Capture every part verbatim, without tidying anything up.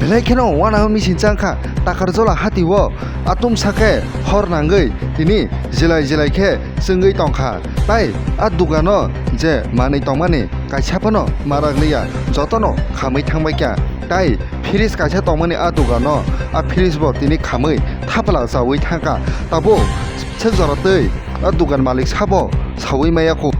Belai kheno uanao mising chang kha, Takarjola hati o atumsa khe hor nangwi tini jilai jilai khe chwngwi tong kha. Tai a dugano je manwi tongmani kaisa phano marak liya, jotono khamwi thangbai kha. Tai fridge kaisa tongmani a dugano, a fridge bo tini khamwi thapla chawi thang kha. Tabuk se jora twi a dugan malik sabo sawi maya kho.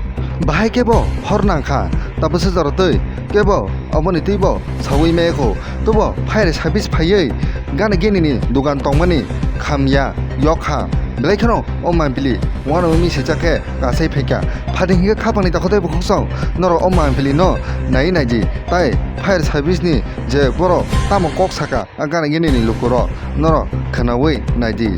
Bahai kebo hor nang kha, tabuk se jora twi kebo oboni twi bo sawi maya kho. Tubo fire service phaiwi gana gini ni dugan tongmani khamya yok kha. Belai kheno o mambili uanao mising chak khe kasai phaikha. Phadi hinkhe khapangni takhuk tei bukhuk song norok o mambili no naiwi naidi, tai fire service ni je borok tamo kok saka a gana gini ni lukurok norok khwnawi naidi.